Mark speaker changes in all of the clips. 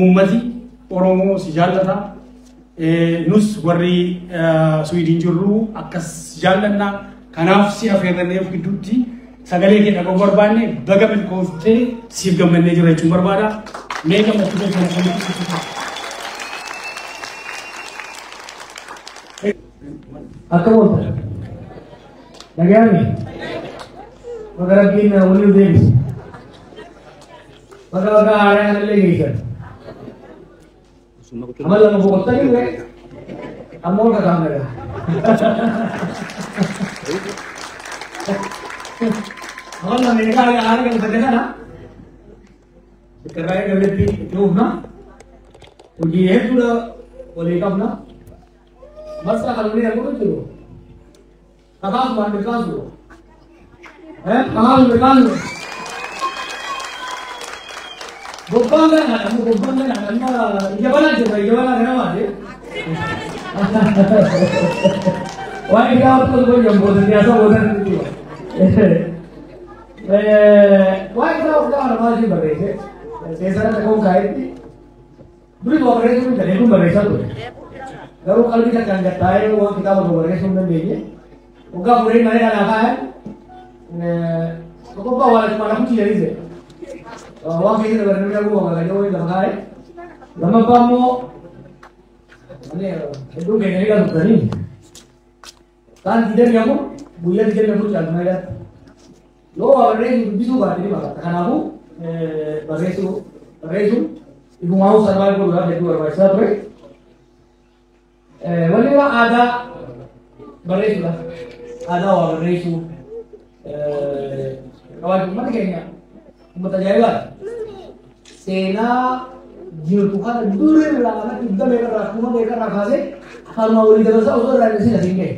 Speaker 1: Uummati Oromoo si jaallata. Nus warri Suwiidin jirru akkas jaallanna. Kanaaf si affeerranneef gidduutti sagalee kee dhaga'uu barbaanne baga milkooftee siif gammannee jira jechuun barbaada. Mee gammachuu keessan akkamitti ibsitu?
Speaker 2: Akka ooltan. Nagayaami. Baga Rabbiin waliin deebise. Baga baga haaraa kanallee geessan. Amma lama boqottanii ture. Amma ol kakaafne. Amma lama egaa haaraa galfate kana. Irraa eegalletti itti fufna. Hojii hedduudha walii qabna. Masa kalau ni aku tu. Kakak bukan berkasu. Kakak berkasu. Gobbaan kan ada, gobbaan kan ada. Ija mana aja, ija mana kenapa aja? Wah, ini apa tuh yang bosan biasa bosan itu. Wah, kita udah ada masih berese. Saya sana tak kau kait. Dulu dua berese pun jadi pun berese tuh. Garuu qalbii takkaan gattaa'ee waan kitaaba tokko barreessuu hin dandeenye. Waggaa fuudhee malee dhala kaa'e. Tokkoffaa waan akkuma lafa jedhise. Waan keessa dabaree namni arguu waan galee wayii lafa kaa'e. Lammaffaa immoo hedduun keenya ni galuutanii. Kaan 24 guyyaa 24 caalmaa jedhatti. Yoo waa barreessu dubbisuu baate ni maqata. Kanaafuu barreessuu barreessuun ifumaa'uu sarbaayii godhuudhaaf hedduu barbaachisaa ture. Wanni biraa aadaa barreessuudha. Aadaa waa barreessuu qabaachuu uummanni keenya uummata ajaa'ibaati. Seenaa jirtu kana durirraa mana dhibba meeqarraa kuma meeqarraa kaasee afaanuma walii dabarsaa osoo irraa hin dhiisin asiin gahe.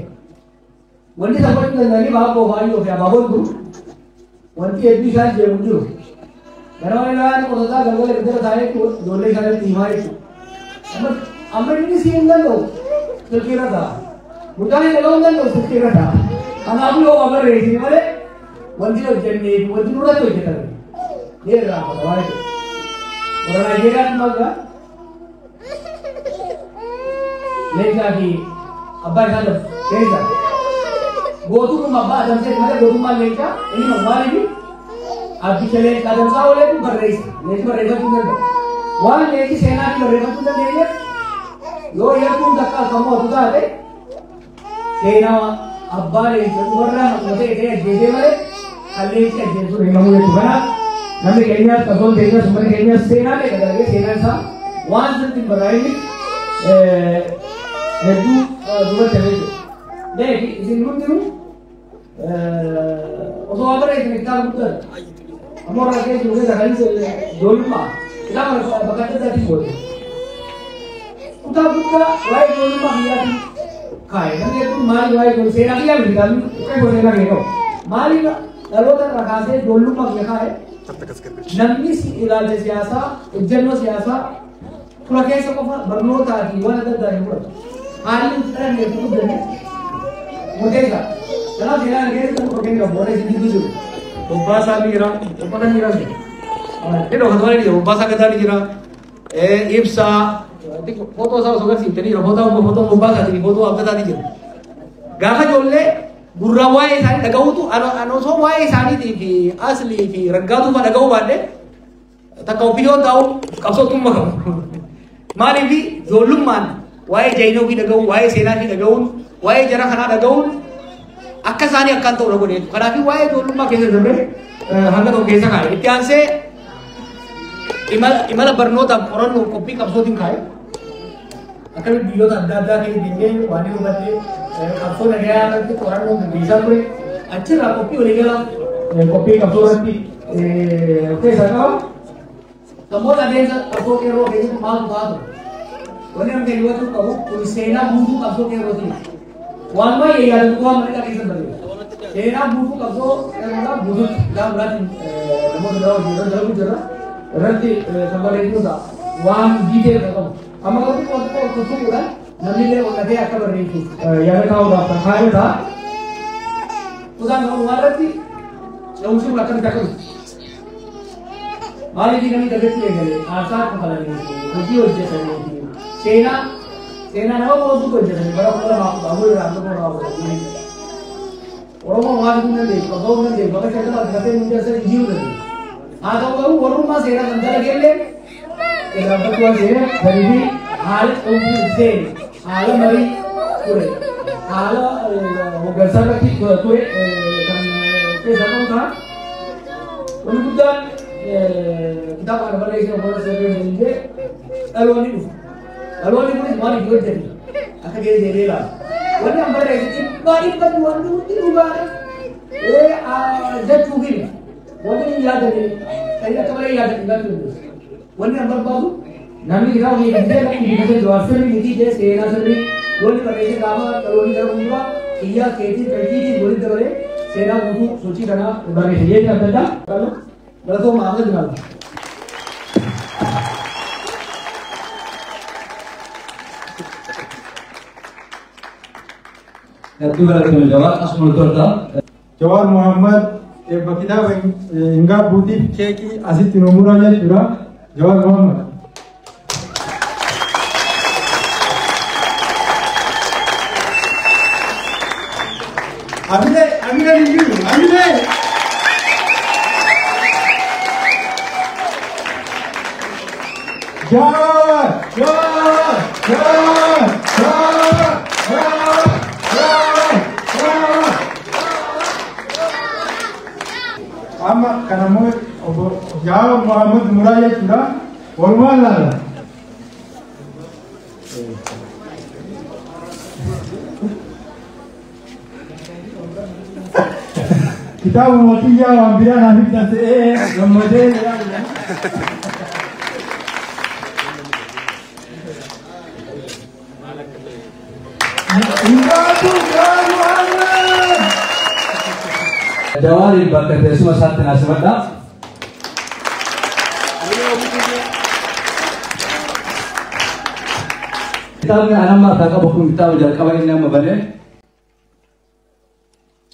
Speaker 2: Wanti isaan gochuu danda'anii baaboo faayyoo fi abaaboon jiru. Wanti hedduu isaan jeequ jiru. Ganama ilaalaan qotataa galgala giddara taa'ee ijoollee isaaniitti himaa jechuudha. Amma inni si hin danda'u silkii irra ta'a. Mucaan hin dhaga'uu hin danda'u silkii irra ta'a. Kanaafuu yoo waa barreessine malee wanti hojjennee fi wanti nurratti hojjetame ni irraanfata waan jechuudha. Warra Naayijeeriyaatti maal jedhaa? Leencaa fi abbaa isaa dabsu keessa. Gootummaa abbaa adamseeti malee gootummaan leencaa inni maaliif abbicha leenca adamsaa ooletu barreessa. Leenci barreeffachuu hin danda'u. Waan leenci seenaa fi barreeffachuu hin dandeenyeef yoo yakkuun takka akka mo'atu taate seenaa abbaa leenca warra maqaa ta'e ta'e ajjeesee malee kan leenci ajjeesu hin himamu jechuudha. Kanaaf namni keenyaas qabsoon keenyaas uummanni keenyaas seenaa meeqa dalagee seenaan isaa waan sirriitti hin barraa'inni hedduu duubatti hafee jiru. Beeki isin hundinuu osoo waa barreessine kitaaba guddaadha. Ammoo warra keessa jiru keessa kan ijoollummaa kitaaba bakka adda addaatiin goote. Kutaa guddaa waa'ee ijoollummaa biyyaatiin kaa'e. Namni hedduun maaliif waa'ee ijoollummaa seenaa biyyaa miti kitaabni xiqqoo seenaa kee qabu. Maaliif dhaloota irraa kaasee ijoollummaa biyya kaa'e? Namni ilaalcha siyaasaa, ejjennoo siyaasaa tura keessa qofa barnootaa fi waan adda addaa hin fudhatu. Haalli nuti dhalannee fi guddanne murteessaa. Kanaaf seenaa kana keessatti tokko fakkeenya qabu warra isin gidduu jiru.
Speaker 1: Bobbaasaa ni jira, uffata ni jira. Inni uffata ni jira, bobbaasaa gadaa ni jira. Ibsaa, footoo isaa osoo agarsiiftanii jira, footoo bobbaasaatii fi footoo abdataa ni jira. Gaafa ijoollee gurraa waa'ee isaanii dhaga'uutu an osoo waa'ee isaaniitii fi aslii fi raggaatuu fa'aa dhaga'uu baadhee takka ofiiyoon taa'u qabsootu makamu. Maaliif ijoollummaan waa'ee jaayinoo fi dhaga'uu, waa'ee seenaa fi dhaga'uun, waa'ee jara kanaa dhaga'uun akka isaanii akkaan ta'u na godhe. Kanaaf waa'ee ijoollummaa keessa darbee hanga tokko keessa kaa'e. Itti aansee imala barnootaaf qorannoo qophii qabsootiin kaa'e. Akkamitti biyyoota adda addaa keessa deemnee waan inni hubanne qabsoo nagayaa irratti qorannoo gaggeessaa ture. Achirraa qophii waliigalaa qophii qabsoo irratti of keessaa qaba. Sammoota adeemsa qabsoo qeerroo keessatti maaltu ta'aa ture? Wanni namni hubachuu qabu kun seenaa guutuu qabsoo qeerrooti. Waan baay'ee yaadatu waan malee keessa barreessa. Seenaa guutuu qabsoo qeerroodhaa guutuutti gaafa biraatiin namoota biraa wajjin irra dalagu jirra. Irratti kan barreessinu ta'a. Waan diitee kan qabu. Amma garuu xiqqoo xiqqoo tuttuquudhaan namni illee onnatee akka barreessuuf yaada kaa'uudhaaf kan kaa'e ta'a. Kutaan kan uumaa irratti ce'umsi kun akkamitti akka dhufu.
Speaker 2: Maaliif namni dagachuu eegale aarsaa kafalanii hojii hojjetanii seenaa seenaa nama boonsuutu hojjetanii bara 2014 irraa hanga 2014 Oromoo waan hin dandeessu qabsoo hin dandeessu bakka shantama argatee hundi asirra jijjiiruu dandeessu. Haa ta'u garuu warrummaa seenaa kan dalageellee irraanfachuu waan seenee sanii fi haala ce'umsi seene haala marii ture haala hooggansaa irratti ture kan keessaa qabu ta'a. Wanni guddaan kitaaba kana barreessee obbo Sirrii Leenjee dhaloonni dhufu. Dhaloonni kunis maal itti hojjete akka gadi deebi'ee ilaala. Wanni an barreesse dhibbaa dhibbatti wanni hundi dhugaadha. Jechuu fi wanni hin yaadame kan akka malee yaadame hin dandeessu. Wanni an barbaadu namni kitaaba kiyya dubbisee namni dubbisee jawaar sirrii miti jee seenaa sirrii wanni barreesse gaafa dhaloonni gara fuulduraa xiyyaa keetiin kalqiitiin walitti dabalee seenaa guutuu sochii kanaa barreesse jee adda addaa. Galatooma Ahmad Jinaal.
Speaker 3: Hedduu galatoome Jawaar asuma turta.
Speaker 4: Jawaar Muhammad eebba kitaaba hin gaabbuutiif keekii asitti nu muraa jechuudha. Jawaar Muhammad. Amine, amine hin jiru, amine! Jawaar, Jawaar, Jawaar, Jawaar, Jawaar, Jawaar, Jawaar. Amma kana immoo obbo Jawaar Muhammad muraa jechuudha. Walumaa ilaala. Kitaaba mootummaa waan biraa naaf ibsan ta'ee gammadee Hingaabbu Jawaar Muhammad!
Speaker 3: Jawaariin bakka teessuma isaatti naa simadha. Kitaabni ani amma harkaa qabu kun kitaaba jalqaba inni amma banee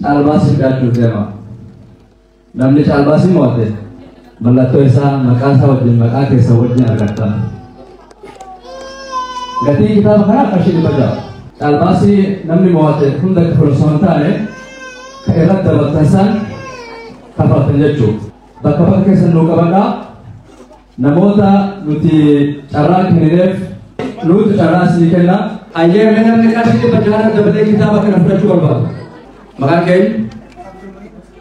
Speaker 3: caalbaasii dhiyaachuu deema. Namni caalbaasii mo'ate mallattoo isaa maqaa isaa wajjin maqaa keessa wajjin argatta. Gatiin kitaaba kanaa qarshii 600. Caalbaasii namni mo'ate hunda kafalu osoo hin taane kan irratti dabaltan san kafaltan jechuudha. Bakka bakka keessan nuu qabadhaa. Namoota nuti carraa kennineef nuti carraa isinii kenna. Ayyee mee namni qarshii 600 dabalee kitaaba kana fudhachuu barbaadu. Maqaan keenya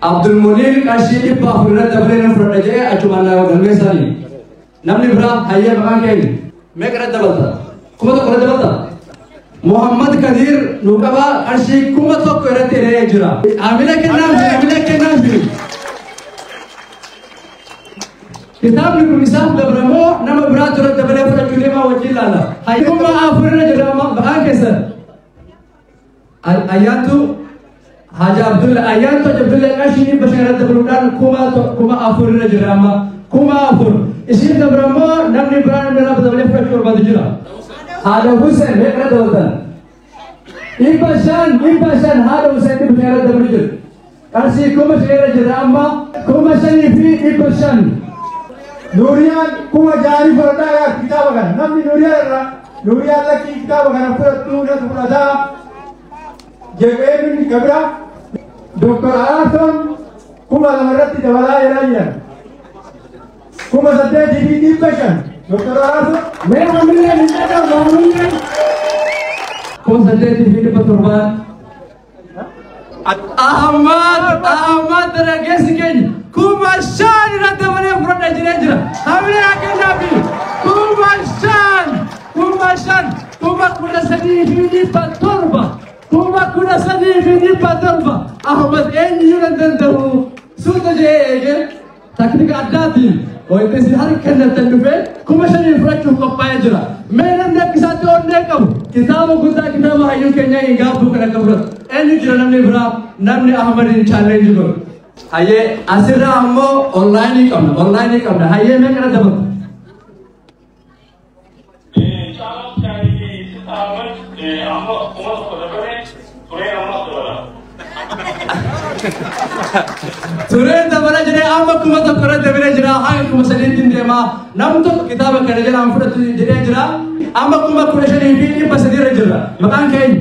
Speaker 3: Abdulmuniir qarshii 400 irratti dabalee nan fudhadha jedhee achumaan naa galmeessanii. Namni biraa hayyee maqaan keenya meeqa irratti dabalta? 1000 irratti dabalta? Muhammad Kadir nu qabaa qarshii 1000 irratti hiriiree jira. Amila kennaa fi amila kennaa fi. Kitaabni kun isaaf dabramoo nama biraatu irratti dabalee fudhachuu deemaa wajjin ilaala. Hayyee 4000 irra jira maqaan keessan. Ayyaantu Haji Abdullah Ayyaantu Haji Abdullah qarshii 500 irratti dabaluudhaan 4000 irra jira amma 4000. Isiin dabramoo namni biraan inni irraa dabalee fudhachuu barbaadu jira. Haadha Hussein meeqa irratti dabaltan? 500 500 haadha Hussein 500 irratti dabaluu jiru. Qarshii 5000 irra jira amma 5500.
Speaker 4: Nuuriyaan 6000 fudhadhaa yaa kitaaba kana. Namni Nuuriyaa irraa Nuuriyaan lakkii kitaaba kana fudhattuu natu fudhataa. Jedhee inni gabira Doktor Araarsoon 2000 irratti dabalaa jiraa jiran. 8500. Doktor Araarsoon.
Speaker 3: Mee maamillee hin dhagahu maamillee. 8700. Ahmad Ahmad dargaggeessi keenya 5000 irratti dabalee fudhadha jedhee jira. Hamilee haa kennaafi. 5000 5000 13,700 13,700 Ahmad eenyuyyuu hin danda'u. Suuta jedhee eegee taktika addaatiin wayita isin harka kennattan dhufee 5000 fudhachuuf qophaa'ee jira. Mee namni akka isaatti onnee qabu kitaaba guddaa kitaaba hayyuu keenyaa hin gaabbuu kan akka fudhatu. Eenyu jira namni biraa namni Ahmadiin challenge godhu. Hayyee asirraa ammoo onlaayinii qabna onlaayinii qabna hayyee meeqa irra dabalta?
Speaker 5: Caalaan Ahmad amma 1000 dabalee tureen ammas dabala.
Speaker 3: Tureen dabala jedhee amma 1000 irra dabalee jira. Haga 3000 deema. Namni tokko kitaaba kana jalaan fudhatu jedhee jira. Amma 15,300 irra jira. Maqaan keenya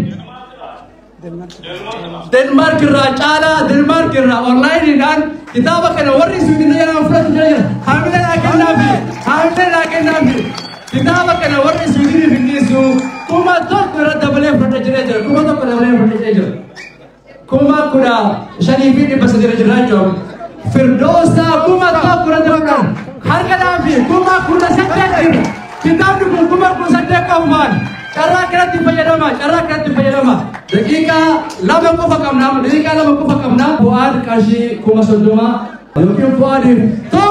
Speaker 3: Denmark irraa caalaa Denmark irraa onlaayiniidhaan kitaaba kana warri Suwiidin jalaan fudhatu jedhee jira. Haamilee naa kennaafi. Haamilee naa kennaafi. Kitaaba kana warri Suwiidiniif hin dhiisu 1000 irra dabalee fudhata jedhee jira. 1000 dabalee fudhata jedhee jira. 15,300 irra jira jechuudha. Firdoosa 1000 irra dabalee harka dhaafi 18,000 jira. Kitaabni kun 18,000 qabumaan carraa kanatti fayyadama. Carraa kanatti fayyadama. Daqiiqaa 2 qofa qabna. Daqiiqaa 2 qofa qabna. Fu'aad qarshii 30,000 yookiin Fu'aadiif 1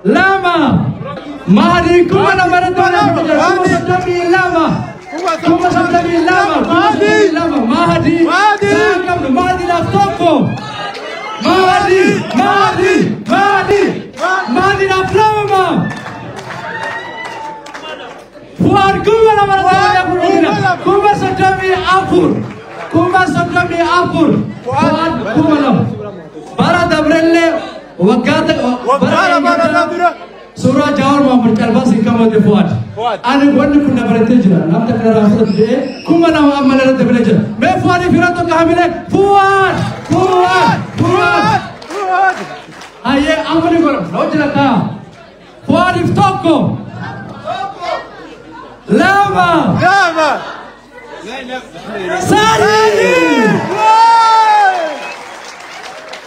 Speaker 3: 2 Mahdi 2,000 irra dabalee 32,000 32,000 32,000 Mahdi Mahdi Mahdiidhaaf 1 Mahdi Mahdi Mahdi Mahdiidhaaf 2 Fu'aad 2,000 irra dabalee 34,000 34,000 Fu'aad 2,000 bara dabrellee waggaa bara Suuraa Jawaar Mohaammed Calbaas hin qabate Fu'aad. Ani wanni kun dabalatee jira. Namni kana irraa fudhatu jedhee 2,000 amma irra dabalee jira. Mee Fu'aadiif yeroo tokko hamilee Fu'aad Fu'aad Fu'aad. Hayyee amma ni godhama. Na wajjin akka Fu'aadiif 1 2 3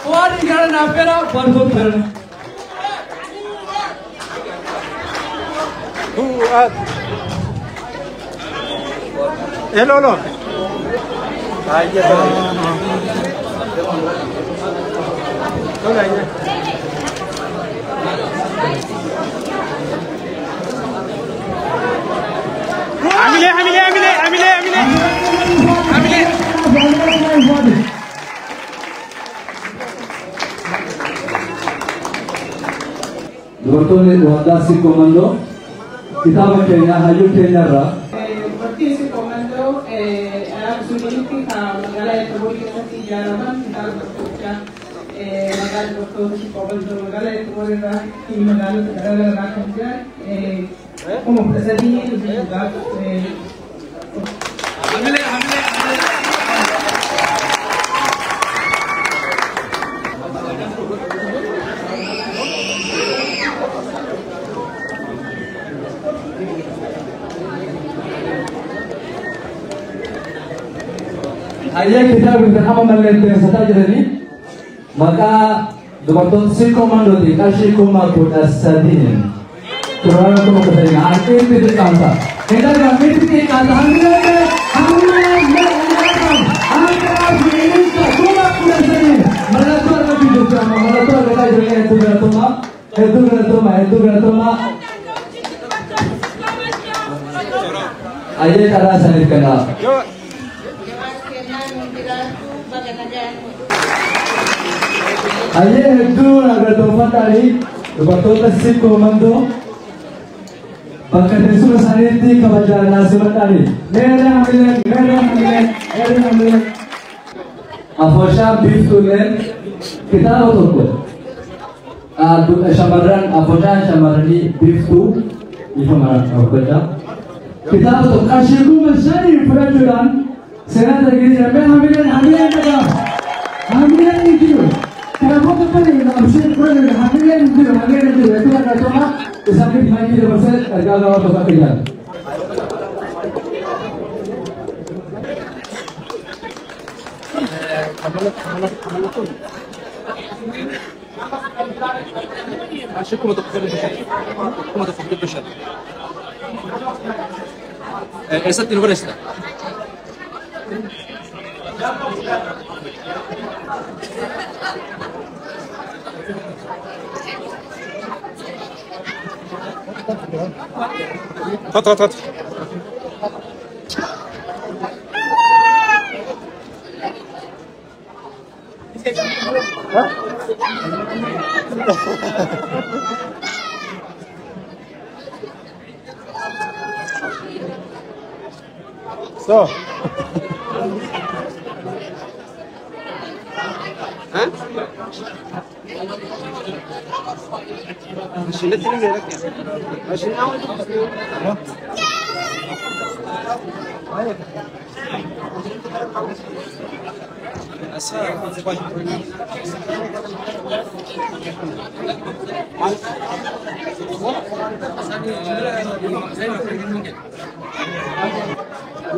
Speaker 3: Fu'aadiin gara naaf fedha Fu'aad kootu gara.
Speaker 4: Fu'aad. Hello, hello.
Speaker 5: Hamile, hamile, hamile, hamile, hamile. Hamile.
Speaker 3: Dubartoonni waldaa Sikkoo Mandoo kitaaba keenya hayyuu keenya irraa
Speaker 6: Dubartiin Sikkoo Mandoo Araab Suudiinitti magaalaa Ertabool keessatti ijaaraman kitaaba dubartoota magaalaa dubartoota Sikkoo Mandoo magaalaa Ertabool irraa fi magaalota garaagaraa irraa kan jiran 13,000 bituudhaaf.
Speaker 5: Hamilee, hamilee, hamilee.
Speaker 3: Hayyee kitaabni kun amma mallatteessataa jiranii maqaa dubartoota Sikkoo Mandooti qarshii 13,000 Kuraara 13,000 harkiitti xiqqaata. Hin dargaa miti xiqqaata. Hamilee hamilee hamilee 13,000 mallattoo argachuu jirtu amma mallattoo argataa jiranii hedduu galatoomaa hedduu galatoomaa hedduu galatoomaa. Hayyee carraa isaaniif kennaa. Hayyee hedduu galatoomfadhaanii dubartoota Sikkoo Mandoo bakka teessuma isaaniitti kabajaan naasimadhaanii. Meerre hamilee meerre hamilee meerre hamilee. Afooshaa biiftuuleen kitaaba tokko shamarran afooshaan shamarranii biiftuu ifa maraan hordofaa. Kitaaba tokko qarshii 5,000 fudhachuudhaan seenaa dargii jira. Mee hamileen hamileen dhagaa hamileen hin jiru. Kanaafuu kan abshee fudhatan hamileen hin jiru hamileen hin jiru. Hedduu galatoomaa isaaniif maayikii dabarsee ergaa gabaabaa tokko akka ijaaru.
Speaker 5: Qarshii 1,500. 1,500. Eessatti nu barreessita?
Speaker 4: Tot, tot, tot. So.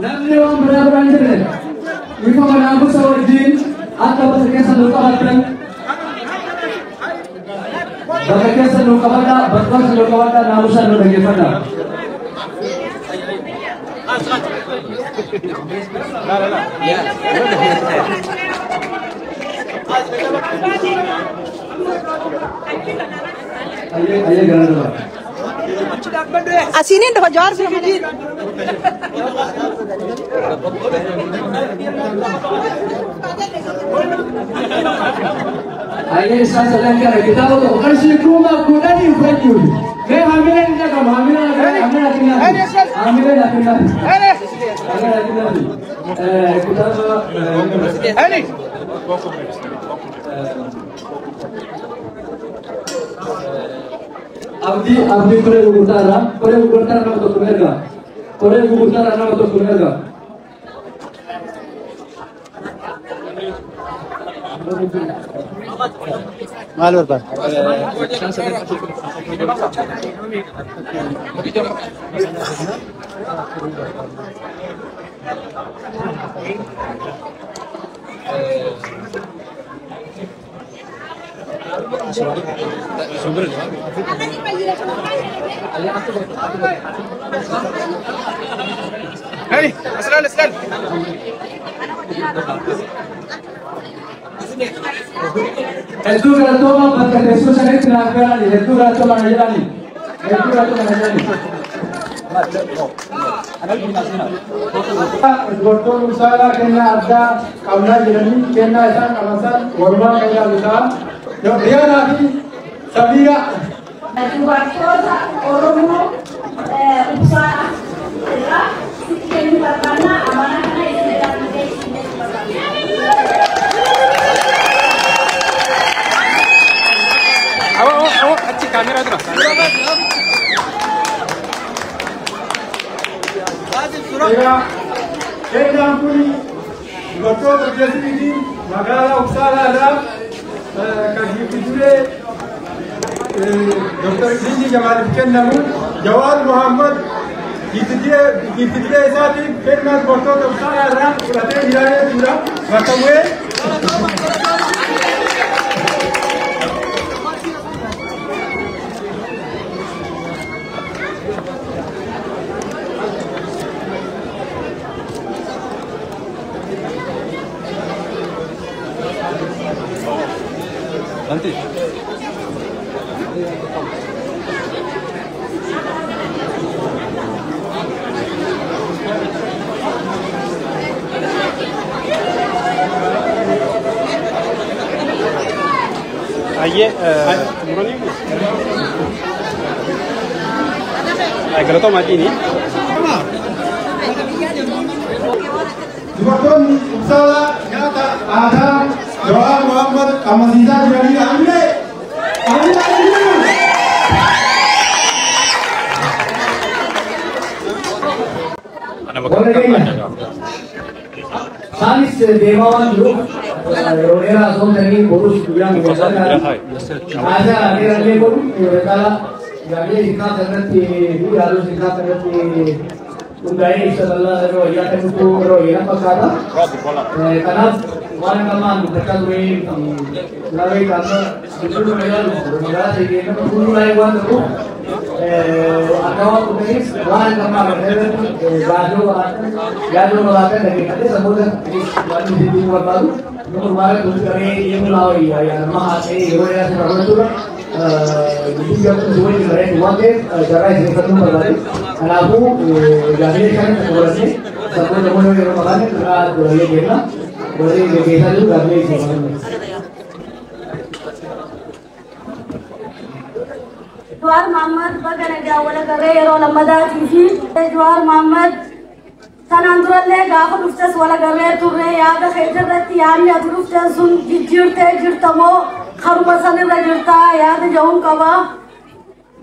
Speaker 3: Namni waan biraa biraan jirre ifa manaa gosa wajjin akka bakka keessa nu qabatan bakka keessa nu qabadhaa bakka keessa nu qabadhaa naamusa nu dhaggeeffadhaa. Ayyee gara dura.
Speaker 7: Asiniin dhufa Jawaar bira malee.
Speaker 3: Ayyee isaan sadan kana kitaaba tokko qarshii 10,000 fudhachuuf. Mee hamileen hin dhagamu hamileen hamileen hamileen hamileen kitaaba Abdi Abdi koree gurgurtaarraa nama tokko erga koree gurgurtaarraa nama tokko erga.
Speaker 4: Maal barbaada?
Speaker 5: Hey, اسأل اسأل.
Speaker 3: Hedduu galatooma bakka teessoo sanitti naaf galani hedduu galatooma na jedhani hedduu galatooma na jedhani.
Speaker 4: Dubartoonni Uppsaalaa kennaa addaa qabnaa jedhanii kennaa isaan qaban san walumaa kan ilaalu ta'a. Riyaanaa fi Sabiira.
Speaker 8: Dubartoota Oromoo Uppsaalaa irraa sitti kennuu barbaanna amanaa kana isin ilaaluu isin barbaanna.
Speaker 5: Awo awo achi kaamera dura.
Speaker 4: Egaa kennaan kun dubartoota Jesuutiin magaalaa Uppsaalaa irraa kan giiftii Dr. Lindi Jamaaliif kennamu Jawaar Mohammad giiftii isaatiif kennaa dubartoota Uppsaalaa irraa fudhatee jira jechuudha. Bakka bu'ee
Speaker 3: Nanti.
Speaker 5: Ayyee muranii galatoomaa diini.
Speaker 4: Dubartoonni Uppsaalaa nyaata aadaa Jawaar Mohammad qammasiisaa jiranii hamilee hamilee.
Speaker 2: Warra keenya isaanis deemaa waan jiruuf yeroo dheeraa osoo hin ta'in borus guyyaa muraasa haasaa dheerallee godhu yeroo caalaa gaafilee xiqqaa irratti fi yaaluu xiqqaa irratti hundaa'ee ibsa bal'aa yeroo wayyaa kennutu yeroo wayyaa fakkaata. Kanaaf waan qamaan dubbachaa ture lafee qaama biqiltuu magaalaa ta'e nama fuulduraa waan ta'uuf akka waan dhufeef waan qamaan irratti gaadoo qabaatan dhaggeeffatee saboota waan nuti dhiibuu barbaadu nama waan tuqamee yemmuu laawayyaa yaadama haasa'ee yeroo dheeraa sirra godhachuudha. Dubbii gamtuu waliin bareedu waan ta'eef carraa isin uffachuu barbaade. Kanaafuu gaafilee kan godhannee saboota namoonni yeroo qabaatan irraa godhannee deemna. Warri gaggeessaa jiru gaafilee isin qabanne.
Speaker 8: Jawaar Mohammad baga nagaa wal agarree yeroo lammadaatii fi Jawaar Mohammad Kanaan durallee gaafa dhuftes wal agarree turre yaada keetirratti yaadni ati dhufteen sun jijjiirtee jirtamoo karuma sanirra jirtaa yaada jedhuun qaba.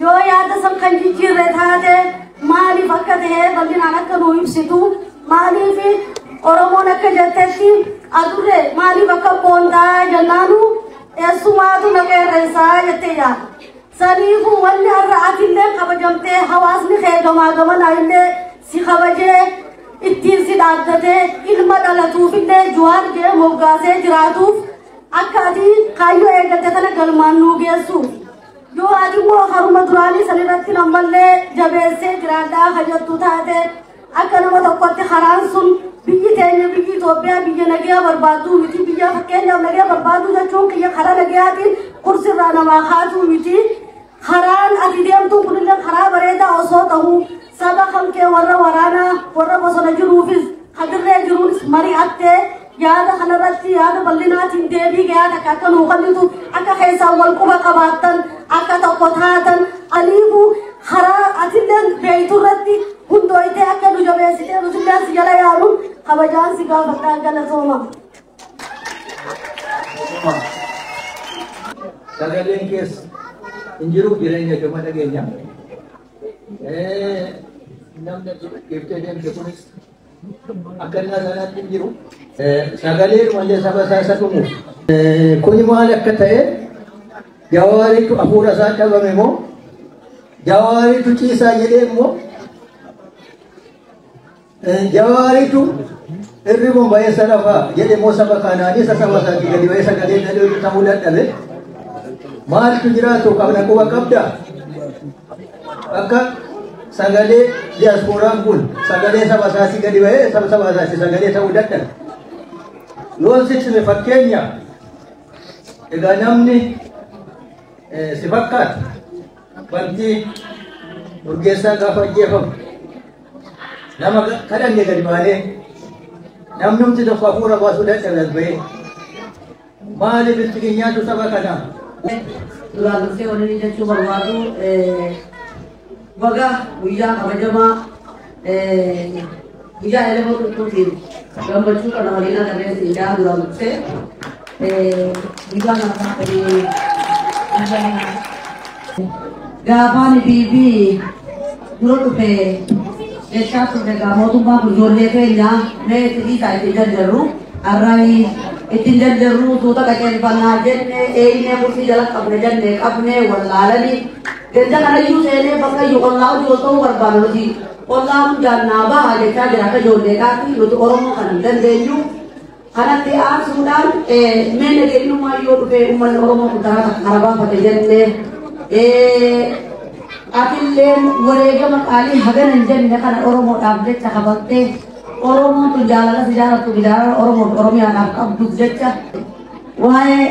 Speaker 8: Yoo yaada san kan jijjiirre taate maaliif akka ta'e bal'inaan akka nuu ibsitu maaliif Oromoon akka jettetti adurre maaliif akka boondaa jennaanu eessumaatu na qeerrensaa jettee yaada. Saniifuu wanni har'a atillee kabajamtee hawaasni kee gamaa gamanaa illee si kabajee ittiin si dhaabdatee ilma dhalatuufillee Jawaar jee moggaasee jiraatuuf akka ati kaayyoo eegalte kana galmaan nuu geessuuf. Yoo ati immoo haruma duraanii sanirratti ammallee jabeessee jiraadhaa hajjattu taate akka nama tokkotti karaan sun biyyi teenya biyyi Itoophiyaa biyya nagayaa barbaaduu miti biyya fakkeenyaaf nagayaa barbaaduu jechuun kiyya karaa nagayaatiin kursirraa namaa kaatuu miti. Karaan ati deemtuun kunillee karaa bareedaa osoo ta'uu saba kan kee warra waraanaa warra bosona jiruufis kadirree jiruunis mari'attee yaada kanarratti yaada bal'inaatiin deebii gahaa takka akka nuu kennitu akka keessaan wal quba qabaattan akka tokko taatan aniifu karaa atillee beeytu irratti hundooytee akka nu jabeessitee nutillee si jala yaaluun kabajaan si gaafadhaa galatooma.
Speaker 7: Sagaleen keessa hin jiru jireenya joma dhageenya. Namni dhiiftee deemte kunis akka inni sanaatti hin jiru. Sagalee malee saba isaa isa dhumuuf. Kuni maal akka ta'e Jawaaritu hafuura isaa dhabame moo Jawaaritu ciisaa jedhee immoo Jawaaritu hirribuun ba'eessa lafaa jedhe moo saba kanaanis saba isaatii gadi ba'ee sagalee dhadhee ta'uu dadhabe. Maaltu jiraatu qabna quba qabda. Akka sagalee diyaaspooraan kun sagalee saba isaatii gadi ba'ee saba saba isaatii sagalee ta'uu dadhabe. Yoon sitti fakkeenya egaa namni si fakkaata wanti Urgeessaa gaafa ajjeefamu nama kadhanne gadi baanee namnumti tokko hafuura baasuu dadhabe as ba'ee maaliif itti nyaatu saba kanaa?
Speaker 9: Duraan dursee wanni jechuu barbaadu baga guyyaa kabajamaa guyyaa elemoo qilxuutiin gammachuu kana waliin agarree siin duraan dursee guyyaa kana gaafaan biibii dura dhufe jechaa turre gaa mootummaa kun ijoollee keenya mee itti dhiisaa ittiin jarjarru arrayi ittiin jarjarru tuuta qaceelfannaa jenne eeynee kursii jala qabne jenne qabne wallaalanii ganda kanayyuu seenee bakka iyyuu ollaa hojii ol ta'uu barbaada nuti ollaa hundaannaa baha jechaa jira akka ijoolleedhaatti nuti Oromoo kan hin dandeenyu. Kanatti aansuudhaan mee nageenyummaa yoo dhufe uummanni Oromoo kun karaa takka karaa baafate jennee atilleen wareegama qaalii hagana hin jenne kana Oromoodhaaf jecha qabattee Oromoon tun jaalala si jaalattu jaalala Oromoo fi Oromiyaadhaaf qabduuf jecha waa'ee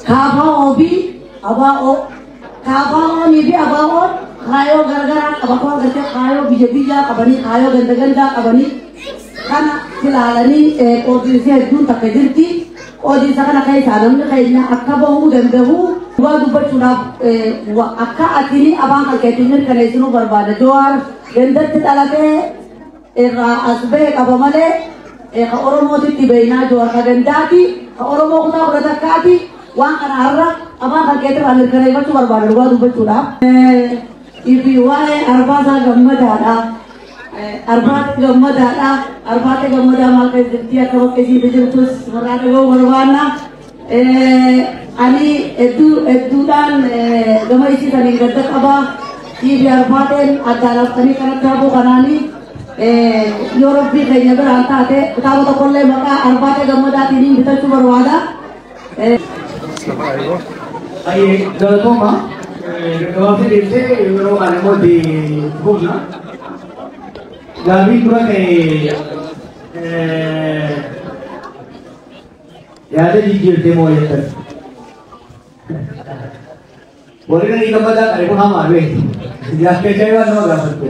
Speaker 9: KFO fi ABO KFO'nii fi ABO'n kaayoo garagaraa qaba koo agartee kaayoo biyya biyyaa qabanii kaayoo ganda gandaa qabanii kana ilaalanii qoodiinsi hedduun takka jirti. Qoodiinsa kana keessaa namni keenya akka bahuu danda'u dhugaa dubbachuudhaaf akka atini afaan kan keetiin mirkaneessinuu barbaada. Jawaar gandatti dhalatee irraa as bahe qaba malee ka Oromootitti beeynaa Jawaar ka gandaati ka Oromoo kutaa kudha takkaati waan kana har'a afaan kan keetirraa mirkaneeffachuu barbaada dhugaa dubbachuudhaaf. Ifi waa'ee Arbaasaa Gammadaadha. Arbaate Gammadaadha. Arbaate Gammadaa maal keessa jirti akka bakka ishii jirtus warraa dhaga'uu barbaanna. Ani hedduudhaan gama ishii saniin gadda qaba. Ifi Arbaateen addaan haftanii kanatti hafuu kanaanii yoo rabbii keenya biraan taate kitaaba tokkollee maqaa Arbaate Gammadaatiin bitachuu barbaada.
Speaker 2: Galatooma. Gabaabsee deemtee yeroo kana immoo itti fufna. Gaaffii dura ka'e yaada jijjiirtee moo jettan? Warri nanii gammadaa qabe kun hamaa beekti. Gaaffii ajaa'ibaa nama gaafattu.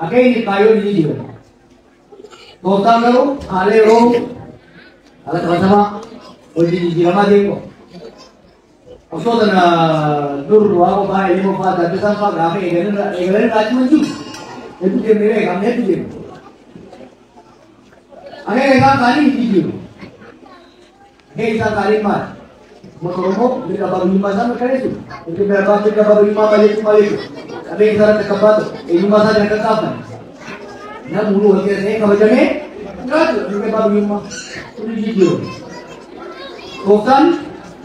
Speaker 2: Akka inni kaayyoon ni jira. Tooftaan garuu haala yeroo haala qabatamaa hojii jijjiiramaa deemu. Osoo tana dur waa qofaa ilmoo fa'aa gaddisaan fa'aa gaafa eegalan irraa achi jiru. Hedduu deemnee beekamne hedduu deemne. Akeeka isaan kaanii hin jijjiiru. Akeeka isaan kaanii maali? Uummata Oromoo mirga abbaa biyyummaa isaa mirkaneessu. Mirga abbaa biyyummaa maal jechuun maal jechuudha? Qabeenya isaa irratti akka baatu, eenyummaa isaa akka qaafan. Namni wal keessa kabajamee jiraatu mirga abbaa biyyummaa kun hin jijjiiru. Tooftaan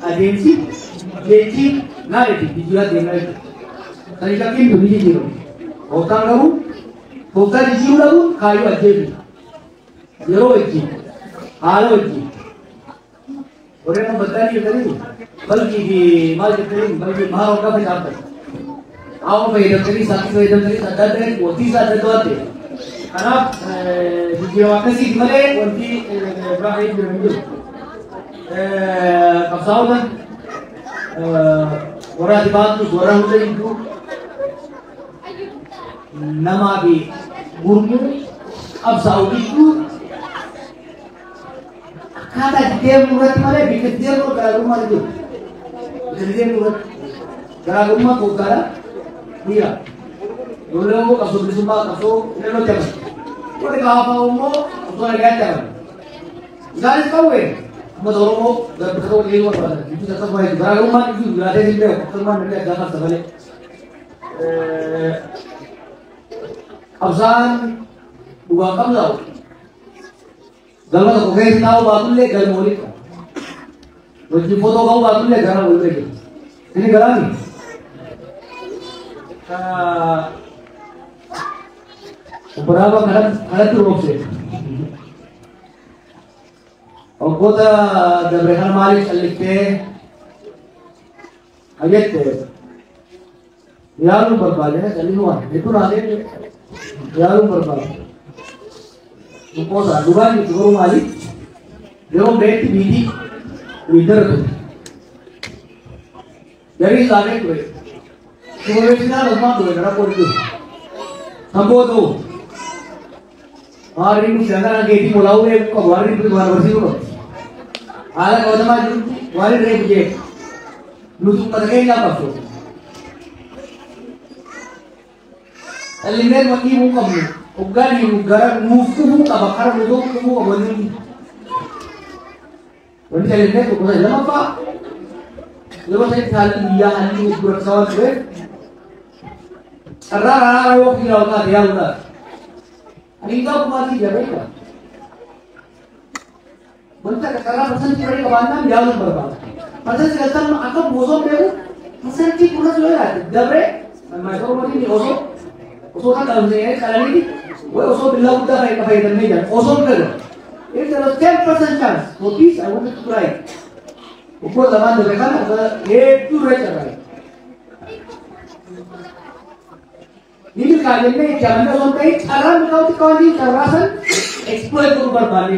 Speaker 2: adeemsi jechi narrative jijjiiraa deemaa jechuudha. Kan shakkiin tun ni jijjiiramu. Tooftaan garuu tooftaa jijjiiruu dhabuun kaayyoo ajjeesudha. Yeroo wajjin, haala wajjin. Warreen amma baddaan jettanii balkii fi maal jettanii balkii maal waggaa facaaftan. Qaama fayyadamtanii saaxii fayyadamtanii adda adda wanti isaa adda adda waan ta'eef. Kanaaf jijjiirama akkasiif malee wanti biraa kan jiru hin jiru. Qabsaa'ota warra ati baattus warra hunda jidduu namaa fi gurmuu qabsaa'u gidduu akkaataa itti deemnu irratti malee bikka itti deemnu garaagarummaa ni jiru. Bikka itti deemnu irratti garaagarummaa tooftaadha dhiira. Ijoolleen immoo qabsoo bilisummaa qabsoo hidhannootti amanu. Warri kaafaa immoo qabsoo nagayaatti amanu. Isaanis qawwee uummata Oromoo bakka tokko dhiyeessuu barbaadan. Gidduus akkasuma jechuudha. Garaagarummaan gidduu jiraatee hin beeku. Akkasumaan namni addaa qabsa malee. Qabsaan dhugaan qabsaa'u galma tokko keessa taa'uu baatullee galma walii qaba. Wajjin footoo ka'uu baatullee gara wal bira jira. Inni galaani. Obbo Raabaa kanatti roobse. Waggoota dabre kana maaliif calliftee jette yaaluun barbaade callisuu waan hedduu naasee yaaluun barbaade. Dhukkoosaa dhugaan jirtu garuu maali? Yeroo beekti biitii wiidara ture. Garii isaanii ture. Suurreessinaan osmaan ture rakkoo jiru. Kan booda Maarri nu shangana keetii molaa'uu beekuu qabu warri nuti waan barsiisuu qabu. Haala qabatamaa jirutti waan irra eegu nuti uummata keenyaaf qabsoo. Callinneen waan dhiibuu qabnu hoggaa dhiibnu gara nuuf dhufuu qaba kara nu tokko dhufuu qaba wanni hundi. Wanni callinneen tokko ta'e lammaffaa yeroo sanitti haalli biyyaa haalli hedduu rakkisaa waan tureef carraa raaraa yoo kiraa taate yaaluudhaaf. Ani hiikaa kumaatii jira beektaa. Wanta akka carraa 10% qabaannaan yaaluun barbaada. 90% akka bosoo beeku 10% yoo yaadde dabree maayikiroofooniin osoo kan qabamsee qalaniiti way osoo billaa guddaa ta'e fayyadamnee jira osoo hin galu. If there was 10% chance for peace, I wanted to try it. Waggoota lamaan dabre kana hedduu irra carraa. Ni milkaa'annee itti amannee osoo hin ta'in carraa milkaa'u xiqqaa waan jiru carraa san exploit godhuu barbaanne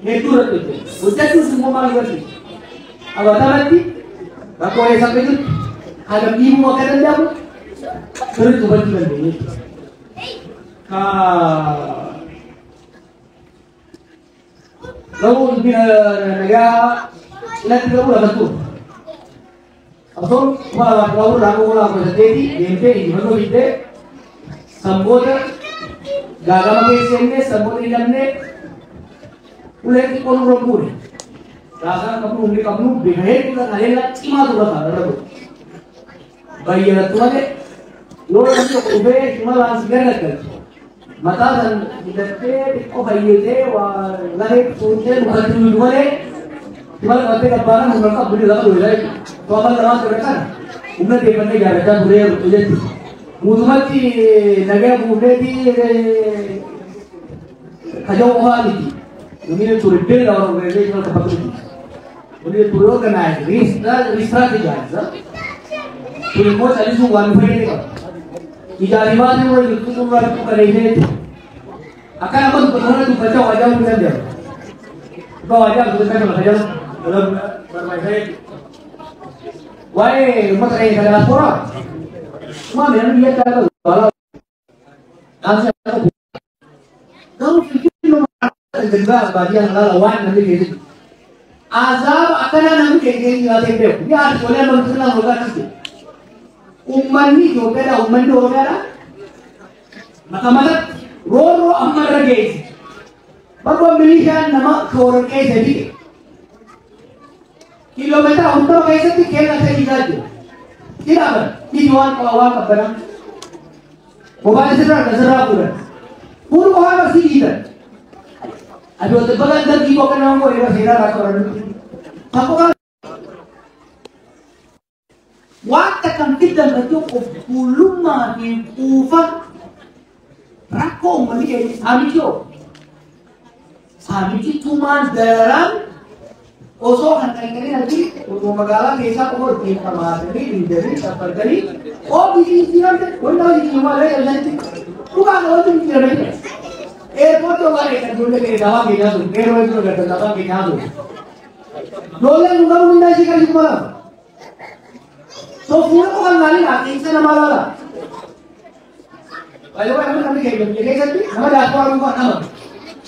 Speaker 2: hedduu irratti hojjete. Hojjechuus immoo maal barsiisa? Qabatamatti rakkoo eessa akka jirtu hagam dhiibuu akka danda'amu sirriitti hubachuu dandeenya jechuudha. Garuu dubbiin nagaa cinatti garuu lafa ture. Qabsoon 2014 irraa hanga 2018 deemtee injifannoo fiddee sanboota gaagama keessa seennee sanboota hidhamnee ulee xiqqoo nurra buune. Raasaan qabnu humni qabnu bifa hedduudha haleellaa cimaatu lafa irra ture. Bayyanattu malee yoo namni tokko dhufee shimalaan si gargalche mataa san hidhattee xiqqoo fayyadee waa lafee fuuntee lukatti nuyi malee shimala qabattee gabbaanaan humna qabdu ni lafa dhohisaa jechuudha. To'annaa lamaan ture kana humna deeffannee ijaarrachaa turee jechuudha. Guutumatti nagaa buufneeti kaja'u qofaa miti. We need to rebuild our organizational capabilities. We need to reorganize, re-strategize. Kun immoo callisuun waan nu fayyade qaba. Ijaarri baasii warra jirtu xumuraa xiqqoo qaleessee jechuudha. Akka nama dubbatu kana dubbachaa waa jaalu hin danda'amu. Dhugaa waa jaalu dubbachaa kan jaalu barbaachisaa jechuudha. Waa'ee uummata keenya diaasporaa maami namni biyyatti haa ta'u alaa dhaamsa qabu. Garuu finfinnee gadi baadiyyaa kana laala waan namni keessatti. Azaaba akkanaa namni keenya nyaatee beeku. Ni haati tolee amma biqilaa hoogaa akkasii. Uummanni Itoophiyaadha, uummanni Oromiyaadha. Mata matatti roorroo amma irra geesse. Bakka milishaan nama shoorqee sadii. Kiiloomeetira 40 keessatti keella sadii jira. Dhaaban biyyi waan qaba waan qabbanaa. Bobaan sirraa kan sirraa fuudhan. Kun waan asii dhiitan. Ati wanta bagaan darbii boqa nama godhe irra seenaa irraa qaban. Takko waan takkan fiddan gaddoo of tuulummaa fi quufa rakkoo uummanni keenya saamichi hoo. Saamichi tumaan dararaan osoo kan dhaqanii ati osoo magaalaa keessaa qofa ittiin qamaatanii dhiidanii saffartanii oomishni jijjiiramte wanti hojii jijjiiramaa illee jalatti dhugaan wanti jijjiirame jira. Eerpoortii ogaa dheekan ijoollee keenya daawaa keenyaa sun qeerroo hedduu agartan daawaa keenyaa sun. Ijoolleen kun garuu hundaa ishee qarshii 2000. So fuula qofaan laalina keessa namaa laala. Baay'ee namni namni keenya biyya keessatti nama daaspooraa dhuunfaa nama.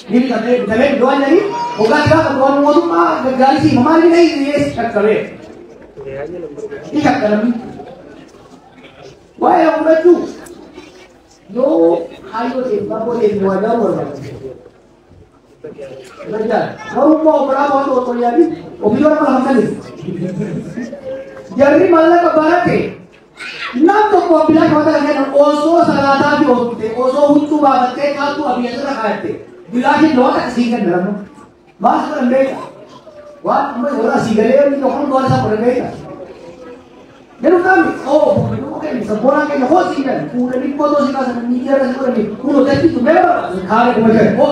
Speaker 2: Ni bitamee bitamee iddoo jedhanii hoggaa gaafa waan mootummaa gaggaarii siima maal inni dhiyeessi shakkamee. Ni shakkalamni. Waa'ee fudhachuu yoo kaayyoo ta'e babboo ta'e waa jaaru barbaada. Garuu immoo obbolaa waan tokko yaadi ofii warra lafa kanis. Jarri maallaqa barate nam tokko bilaa qabata kan kennan osoo salaataa fi oofte osoo huccuu baafattee kaattuu abiyya irra kaayatte bilaashin loota akkasii kan jedhamu. Maal godhan beeka? Waan amma warra asii galee inni tokkoon waan isaa godhan beeka. Jedhu qaamni oo boqqolloo keenya sabboonaa keenya hoo sii kan fuudhanii footoo sii kaasan miidiyaa irra si godhanii kun hojjechiisu mee barbaadu kaale 5000 hoo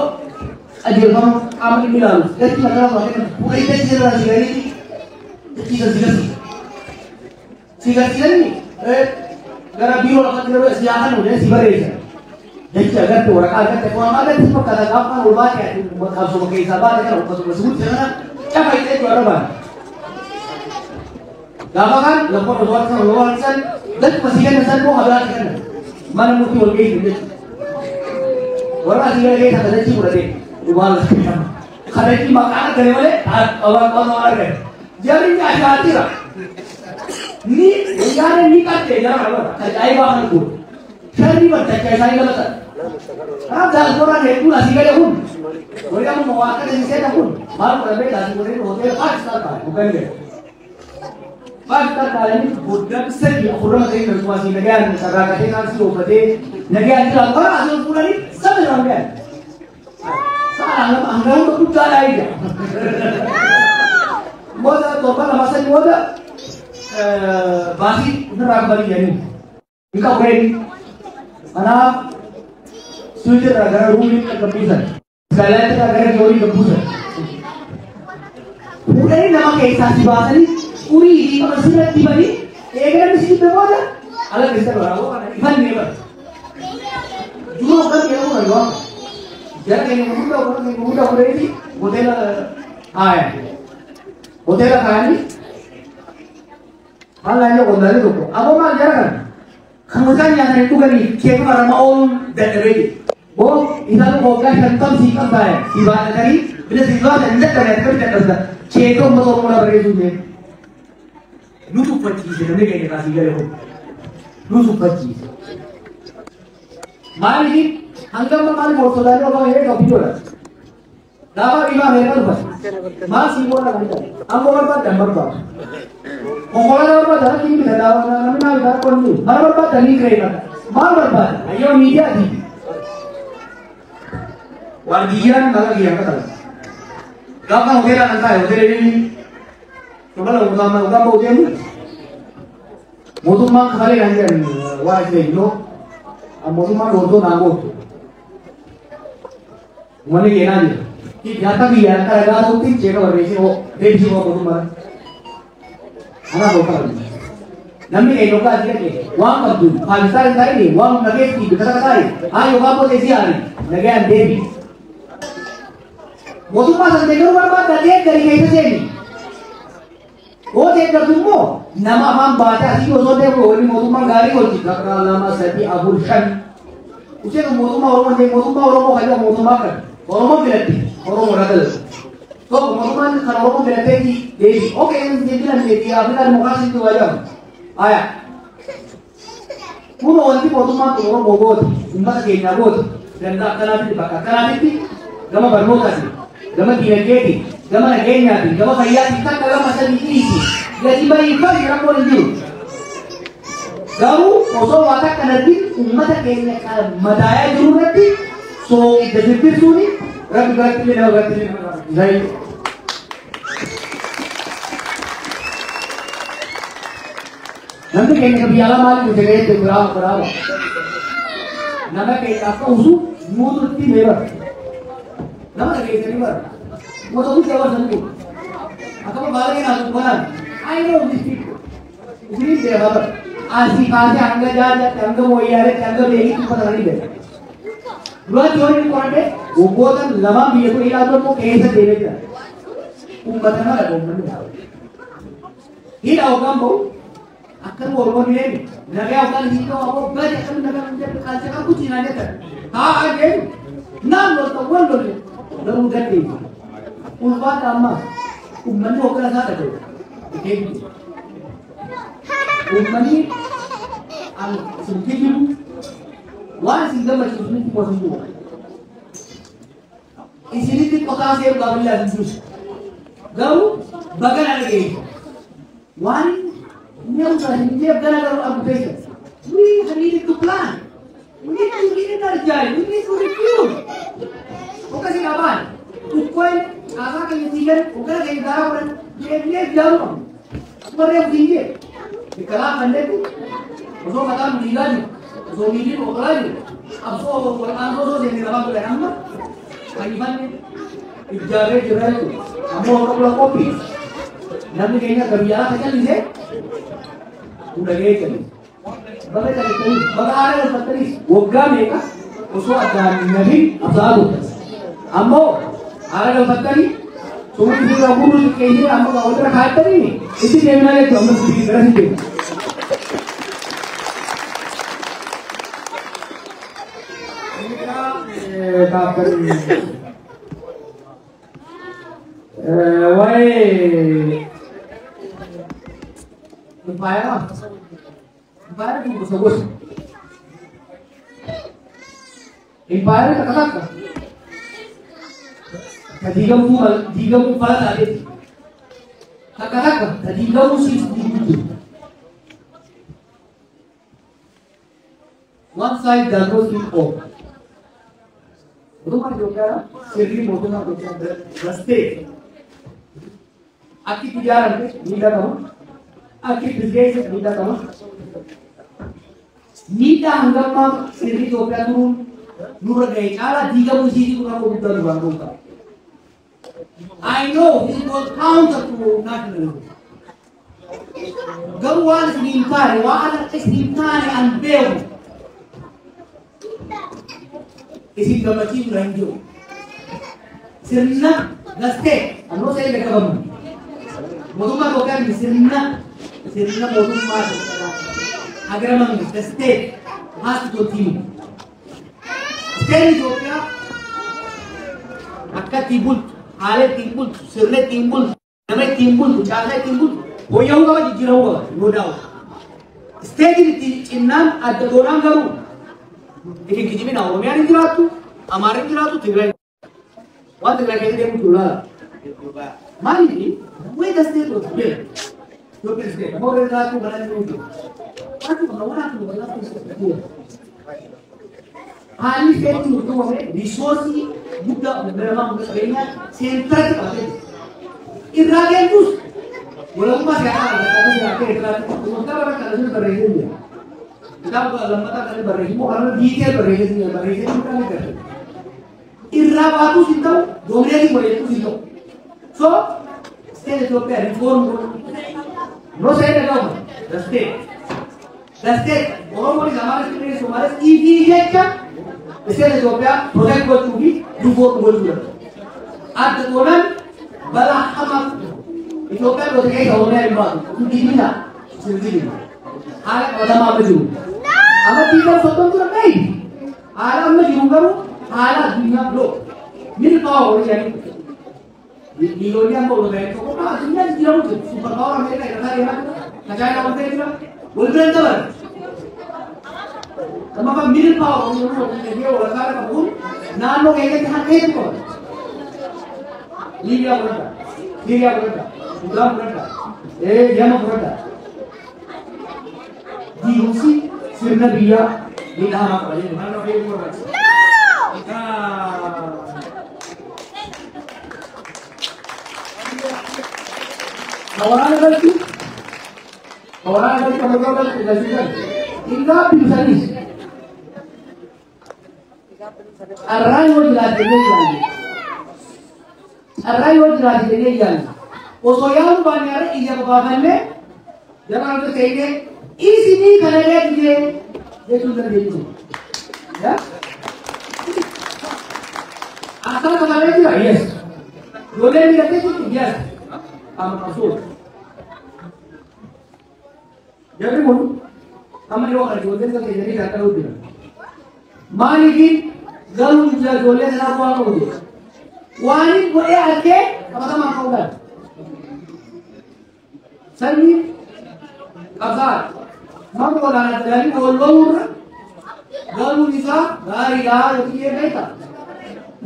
Speaker 2: qajeelfama qaama dhimmi ilaalu dachii mataa irraa kennan fuudhanii dachii irraa si galanii dachii san si garsiisa. Si garsiisanii gara biiroo lafatti yeroo si yaakan hojii si barreessan. Dachi agarte waraqaa agarte waan agarte si fakkaata gaafa ol baate qabsuma keessaa baate kana uffatuma si guddise kana cafa hidhee tu arra baate. Gaafa kan lakkoofsa osoo harkisan osoo harkisan dachuma si kennan san immoo habiraatti kennan. Mana murtii wal geessu jechuudha. Warra asii gara keessa kadachii fudhatee dhugaan lafa kadachii maqaan argame malee qabaan qabaan argame. Jarri ashaatira. Ni yaada ni qabdee jara kana tajaajila kana godhu. Sharri bartachaa isaanii lama ta'an. Kanaaf diyaaspooraan hedduun asii galee kun warri amma waa akka seena kun maal godhamee asii godhee hoteela five star taa'e hoggan jedhu. Five star taa'anii waggaa 3 4 ta'e kan asii nagaan sarraaqatee kaansii ooffatee nagaan jiraatu karaa asii ol fuudhanii saba irraan gahan. Sa'a lama hanga hunda guddaadhaa ija. Booda torban lama sadi booda baasii ofirraa qabanii jedhanii. Hin qabu reeni. Kanaaf suuti irraa gara ruumii gabbuusan. Iskaayilaayit irraa gara joorii gabbuusan. Fuudhanii nama keessaa si baasanii xurii fi qaba sirratti dibanii eega namni si jibbe booda ala keessa bara ifannee bara. Dura hoggan yeroo kana yoo jara keenya gurguddaa hoggan keenya gurguddaa fuudhanii hoteela kaayan. Hoteela kaayanii maal inni qondaalli tokko ammoo maal jara kana kan isaan nyaatanii dhuganii keessa marama ooluun dadhabee jiru. Boo isaan hoggaa 50 sii qabbaa'e si baadhatanii bila si baatan hin dadhabne akkamitti dadhabda keessa uummata Oromoo barreessuu mee. Nu tuffachiise namni keenya kaasii galee kun nu tuffachiise. Maaliif hanga amma maaliif ol sodaatee ogaa hiree qabu ijoollee. Gaafa dhibaa meeqa dhufan? Maal sii booda kan jedhan? Ammoo barbaadda hin barbaadu. Konkolaataa barbaadda harki hin bita namni naa bita harka hin jiru. Mana barbaadda ni kireeffata. Maal barbaadda? Hayyama miidiyaati. Waardiyyaan maqaa kiyyaan qaxalan. Gaafa hoteela kan taa'e hoteela inni tola mootummaa hoggaa ba'u deemu mootummaan kafalee kan jedhan waan achi beeknu mootummaan dhoortoo naa gootu. Uummanni keenyaa jira. Nyaata biyyaan akka ragaa ta'utti ceeka barreessee hoo deebisee hoo mootummaa. Kanaaf hoo qabna. Namni keenya hoggaa asii dhaqee waan qabdu paakistaan hin taa'ine waan humna keetti bika takka taa'e haa yookaan booda isii haari nagayaan deebi. Mootummaa sana deeggaruu barbaadda deeggarii keessa seeni. Yoo deeggartu immoo nama afaan baatee asii osoo deemu wanni mootummaan gaarii hojii takka 2 3 4 5. Isheen mootummaa Oromoo ta'e mootummaa Oromoo kan jedhamu mootummaa kana. Oromoo filatti Oromoo irraa dalagu. Tokko mootummaan kan Oromoo filateeti deebi. Okei, inni filanneeti Afrikaa Dimookiraasiitti wajamu. Aya. Kun wanti mootummaan kun Oromoo goote, uummata keenyaa goote, ganda akkanaatitti bakka akkanaatitti gama barnootaatiin, gama diinagdeetiin, gama nageenyaatiin, gama fayyaatiin takka lama sadii dhiisi. Gadi baay'ifame rakkoon hin jiru. Garuu osoo waa takka natti uummata keenya kan madaayaa jiru irratti soogidda firfirsuuni rabbi biratti illee nama biratti illee nama biratti. Namni keenya biyya alaa maaliif dhufe ga'eetti biraa biraa nama keenya akka usu muututti mee bara. Nama dhageessanii bara. Moota guddaa barsan kun. Akkama baala naa dubbanaan. I know these people. Isiniin beekaa bara. Asii kaasee hanga jaajaatti hanga mooyyaaleetti hanga beekitti uffatanii beeku. Duratti yoo inni qoradhe waggoota lamaan biyya kun ilaallu immoo keessa deemee jira. Uummata nama dhaga uummanni. Hidha hoggaan bahu akkana Oromoon deemi nagaa hoggaan hiikoo aboo bari akkana nagaa hin jedhu qalcha qabu cinaa jettan. Haa ajeen naan lolta wal lolle garuu gaddeessu. Ulfaata ammaa uummanni hoggana isaa dhagahu. Uummanni an isin kijibu waan isin gammachiisu isinitti qotu jiru. Isinitti qotaa seeru gaafillaa isin jiru. Garuu baga na dhageessu. Waan inni hin jeef gana garuu abu keessa. We need to plan. We need to re-energize. We need to refuel. Okkasi qabaan. Tukkoon caasaa keenya diigan hoggana keenya daaraa godhan deemnee ijaaruu qabna. Akkuma reefu siin jee. Biqilaa malleetu osoo mataan dhiigaa jiru osoo miilli qoqolaa jiru qabsoo wal'aansoo osoo seenne lafaan godhan amma fayyifanne ijaarree jirra jechuudha. Ammoo warra kula qophii namni keenya akka biyya alaa callisee hundagee callisee. Baga calliftanii baga haala galfattaniis waggaa meeqa osoo addaan hin nafin qabsaa'aa turtan. Ammoo haala galfattanii sumni sirraa gurru xiqqeessee amma walirra kaa'attanii itti deemnaa jechuudha ammas gara si deema. Waa'ee impaayera impaayera kun gosa gosa. Impaayera takka takka ka diigamuu diigamuu fala taateeti. Takka takka ka diigamuu siis diiguu jiru. One side does not fit all. Mootummaan Itoophiyaa sirrii mootummaa Itoophiyaa the state akki itti ijaaramte miidhaa qaba. Akki itti geesse miidhaa qaba. Miidhaa hangammaa sirrii Itoophiyaa turuun nurra ga'e caalaa diigamuu isiitii rakkoo guddaa duraan ga'uu qaba. I know this was counter to nationalism. Garuu waan isin hin taane waan akka isin hin taane an beeku isin gammachiisuu hin jiru. Sirna gastee annoo sa'ee qabamu. Mootummaa Itoophiyaa sirna sirna mootummaa Itoophiyaa hagara mangi the state has to continue. State Itoophiyaa akka ittiin bultu, haala ittiin bultu, sirna ittiin bultu, nama ittiin bultu, caasaa ittiin bultu, fooyya'uu qaba, jijjiiramuu qaba, no doubt. State ittiin cinnaan adda doonaan garuu isin kijibina Oromiyaan hin jiraattu, Amaarri hin jiraattu, Tigraay waan Tigraay keessa deemu jiru laala. Maaliif way the state was built. Ethiopian state. Amma warra jiraattu kana inni jiru. Wanti kun waan akka nu haalli seetti murtuufame resource guddaa namaa hunda qabeenyaa seentarratti qabatee jiru. Irraa deemtus walabummaa siyaasaa argata siyaasaa Eertiraatti waggaa bara kana sun barreessee jira. Kitaaba lammataa kan barreesse immoo kanarra diitee barreessee jira barreessee jira kan agartu. Irraa baatus hin ta'u doomineetiin bareechuus hin ta'u. So state Ethiopia reform no say the government, the state. The state, Oromoon Amaaras Tigree Somaales ifii jecha state Ethiopia protect gochuu fi reform gochuu danda'u. Adda doonaan balaa hamaa Itoophiyaa gosa keessa Oromiyaa hin baatu. Diimina sirrii haala qabatamaa amma jiru. Amma diigaa soddon tura gahi. Haala amma jiru garuu haala addunyaa biroo. Middle power warri jedhanii. Biyyoonni amma ol ba'e tokko maa addunyaa jijjiiramu jiru. Super power Ameerikaa irraa deemaa jira. Ka Chaayinaa ol ta'ee jira. Wal bira hin dabalan. Lammaffaa middle power Oromoo waliin walakkaa qabu kun naannoo keessatti harka hedduu qaba. Liibiyaa fudhadha. Siiriyaa fudhadha. Sudaan fudhadha. Yemen fudhadha. Diigumsi sirna biyyaa miidhaa hamaa qaba jechuudha. Naannoo keessa barbaachisa. Waraana irratti waraana irratti kabajaa irratti galchisan hingaa bilisaniis carraa yoo jiraate jennee jiraanne carraa yoo jiraate jennee jiraanne osoo yaaduu baanne har'a ija babaafannee jara irratti seenee isinii kana dheedhee jechuu dandeenya. Asal kemarin jira? Yes. Ijoolleen miidhagdee jirtu? Yes. Amma qabsoota. Jarri kun amma yeroo kana ijoolleen isa keessanii kan dhaluuf jira. Maaliif galuu jira ijoolleen sanaa bu'aa qabu jedha. Waan inni godhee argee qabatamaan ka'uu dha. Sanyiin qabsaa'aa. Nama walaanaa jedhanii wal loluurra galuun isaa gaariidha yookiin beektaa.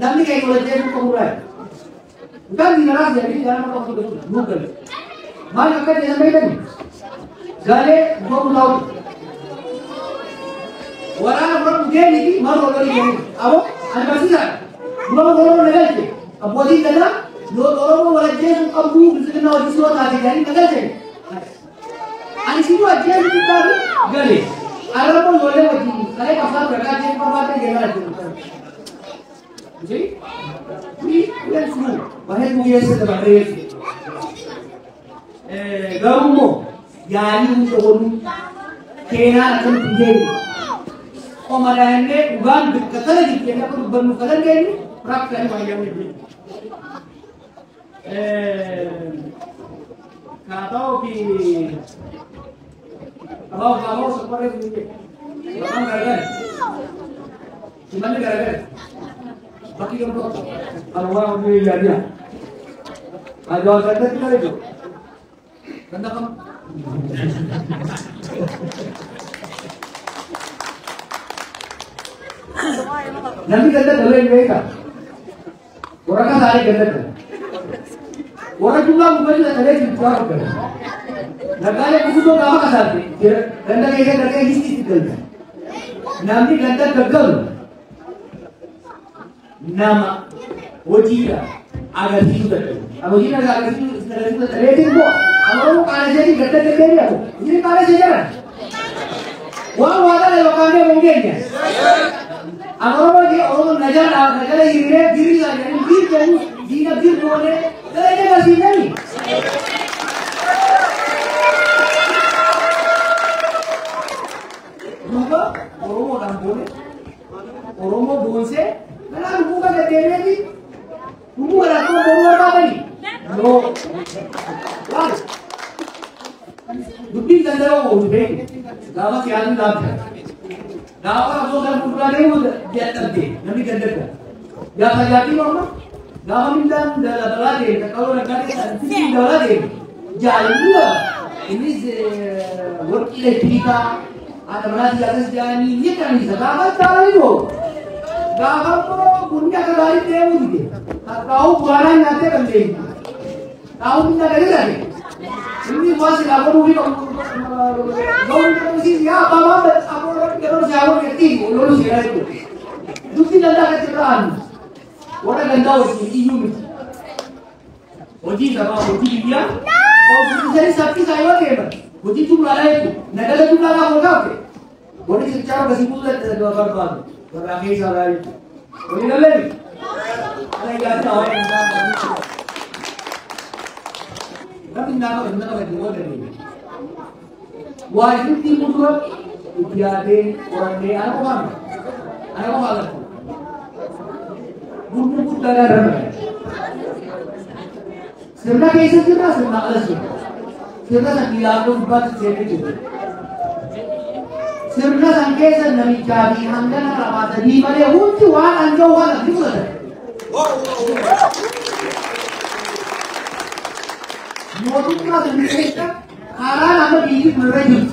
Speaker 2: Namni keenya wal ajjeesuu qaburraa. Bukan diinaraas jedhanii jaarama qabatu nuu gale. Maal akka jedhan beektani? Galee gogu ta'u. Waraana fudhatu deemiti maal wal walii jedhanii. Aboo ani barsiisaadha. Dura Oromoo na galche. Abbootiin gadaa yoo Oromoo wal ajjeesuu qabdu bilisiginaa hojii soo taate jedhanii na galche. Ani sinuu ajjeesuu xiqqaatu gale. Arraba ijoollee wajjin kalee qabsaa ture kan ajjeesuu barbaadde jedhaa jiru. You see? We went through. Bahee guyyaa dabarree jechuudha. Garuu immoo yaalii hunda godhuu seenaan akkamitti hin deemne. Qoma daa'imnee dhugaan bakka kana jirti jennee akka dubbannu kan dandeenyu practically waan jedhamu hin jiru. Kaata'oo fi abaa'oo fi abaa'oo sokkorree fi maqaan garagara. Simanni garagara. Bakki gamtoo tokko. Kan waan hojii yaadiyaa. Ajawaa gandatti gale jiru. Ganda kam? Namni ganda galee hin beekaa. Warra kasaalee ganda gala. Warra jumlaa gubbatti dhaqalee jiru gaafa gala. Nagaalee guguddoo gaafa kasaatte ganda keessa dhaqee histiitti galcha. Namni ganda gaggalu nama hojiidha agarsiisuu dadhabu. Hojiin agarsiisuu dadhabeetiin immoo Oromoo qaala isheetiin gadda deddeebi'atu. Isin qaala ishee jiran. Waan waaqaa yookaan deemu hin geenye. Oromoo jee Oromoo na jala na jala hiriiree birrii isaa jedhanii bir jedhu diina bir goonee dalagaa agarsiisanii. Duuba Oromoodhaan boone Oromoo boonsee kanaaf lubbuu kan deddeebi'eeti lubbuu kana akkuma boruu barbaadani. No. Waan dubbiin danda'u oolu beeku. Gaafa siyaasni laabda. Gaafa qabsoo gara fuulduraa deemu dadhabde namni gaddadda. Gaafa jaatii morma gaafa mindaan dabalaa deeme qaqqaboo naggaa deeme dabalaa deeme jaalalli daba. Innis warqii elektirikaa haadha manaa jaatas jaanii ni qananiisa gaafa jaalanii boo'u. Gaafa immoo bunni akka gaarii deemuu dide. Harkaa'uu bu'aaraan nyaattee kan deemu. Taa'uu mindaa gadi rate. Inni waan silaa godhuu fi ga'uu qabsiis yaa abbaa waan abbaa irratti yeroo siyaa godhu jetti loluu seeraa jechuudha. Dubbi gandaa akkatti irra aanu warra gandaa wajjin iyyuu miti. Hojii sabaa hojii biyyaa ofiisanii saffisaa yoo deeman hojii jumlaadhaa jechuudha. Nagada jumlaadhaa ol kaafte warri sirchaa akkasii buusuu barbaadu warraa keessaa ba'aa jechuudha. Walii galee ana ijaarsa hawaasa isaa Namni nama nama gadi yoo dandeenye. Waa isitti mutura itti yaadee qorannee ana qofaa miti. Ana qofaa agartu. Gurmuu guddaadhaan irra magala. Sirna keessa jirra sirna alas jirra. Sirna san yaaddoo gubbaatti seenee jiru. Sirna san keessa namichaa fi hangana qabaatanii malee hundi waan anga'u waan ni fudhatan. Mootummaa sana keessa karaan amma biyyi kun irra jiru.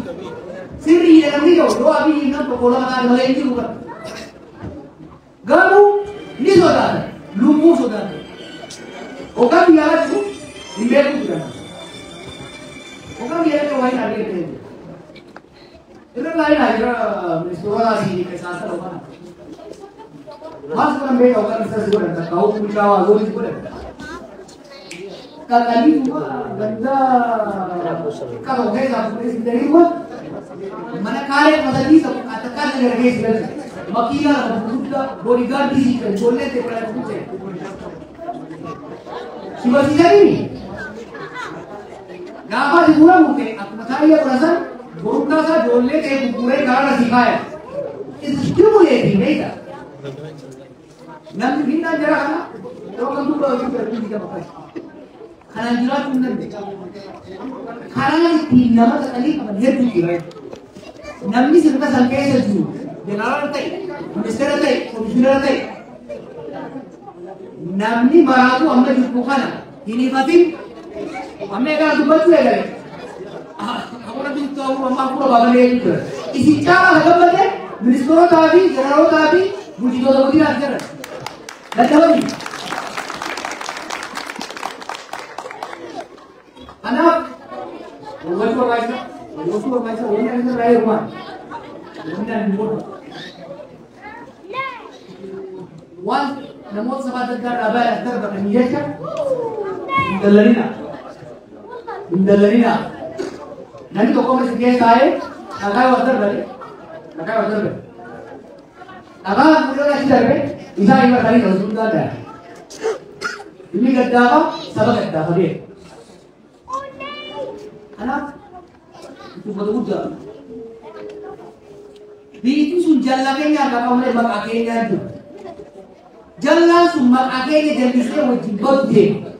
Speaker 2: Sirrii jedhamni ta'u yoo Abiyyi nam tokko lama ta'an malee hin jiru kana. Garuu ni sodaatan. Lubbuu sodaatan. Hoggaan biyya alaa jiru hin beeku jedhama. Hoggaan biyya alaa waa hin argine. Irra baay'inaa jira ministeerota asii keessaa sana kana. Maal godhan beekaa hoggaan ministeera si godhan takka hoo bulchaa waa zoonii si godhan. Kakali ganda kalau kayak aku dari gua mana kare matadi sab ataka nagar ke sir makiya gudda bodyguard di sir बोलने ते पर पूछे शिवाजी गावा से पूरा मुके आत्मकार्य प्रसन्न गोरुका सा बोलने ते पूरे कारण सिखाया इस क्यों ये थी नहीं था नंद भिन्ना जरा ना तो कम तो का बकाय Karaan jiraachuu hin danda'u. Karaan ittiin nama xaxalii qaban hedduu jira. Namni sirna san keessa jiru jeneraala ta'e, ministeera ta'e, komishinara ta'e namni maraatu amma jirtu kana hin hifatin amma egaa dubbachuu eegale. Hafuura biqiltuu amma hafuura baabalee jira. Isin caalaa kan gammade ministeerotaa fi jeneralotaa fi bulchitoota godinaaf jiran. Dadhabanii. Kanaaf hubachuu barbaachisa, hubachuu barbaachisa, wanni ani irraa eegumaan, wanni ani godhu. Waan namoota saba adda addaa irraa bayan darbatanii jecha hin dallanina. Hin dallanina. Namni tokko amma isin keessa taa'ee dhagaa yoo as darbate, dhagaa yoo as darbate. Dhagaa fuuldura achi darbe isaa hin barbaadin osoo hin danda'a. Inni gaddaafa saba gaddaafa beeka. Kanaaf uffata guddaa. Biyyi sun jallaa keenya harkaa qabu malee maqaa keenyaa jiru. Jallaan sun maqaa keenya jallisee wajjin badu deema.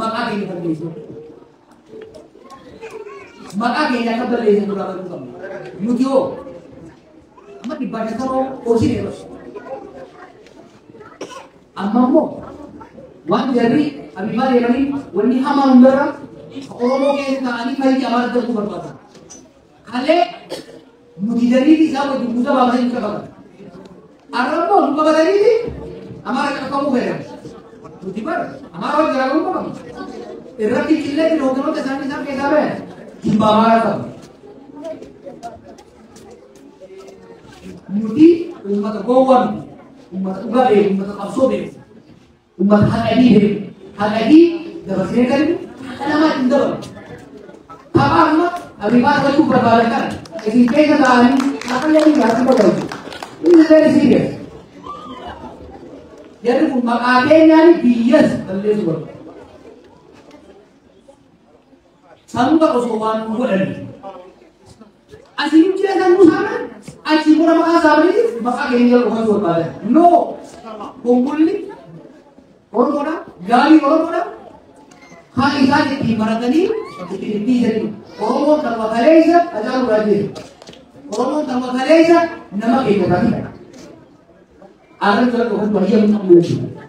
Speaker 2: Maqaa keenya balleessee. Maqaa keenya akka balleessan duraa baduu qabna. Nuti hoo amma 150 hojii deema. Amma immoo waan jarri abiifaa deemanii wanni hamaa hundarra Oromoo keessa ta'anii fayyii amaara darbuu barbaadan. Kalee nuti daliilli isaa wajjin guutaa baafanii nu qabatan. Arra immoo nu qabataniiti amaara qabamuu fedhan. Nuti bara amaara wal garaagaruu qabna. Irratti qillee hoogganoota isaanii isaan keessaa bahan jibba amaaraa qabu. Nuti uummata gowwaa miti. Uummata dhugaa beeku, uummata qabsoo beeku, uummata haqanii beeku. Haqanii dabarsinee kennu nama hin dabalu. Tapha amma abiifaa taphachuu barbaadan kana isin keessa taa'anii haqallee nyaachuu barbaadu. This is very serious. Jarri kun maqaa keenyaan biyyas balleessuu barbaadu. Sanuma osoo waan nu godhanii. Asiin jira kan nu saaman achi bora maqaa saamaniif maqaa keenya dhufachuu barbaadan. No! Kumbulli Oromoodha, gaarii Oromoodha. Haa isaan ittiin baratanii ittiin dhiisanii. Oromoon kan makaleessa Hacaaluu Raajee. Oromoon kan makaleessa nama keenya taatidha. Arra jala dhufachuu hayyamuu qabnu jechuudha.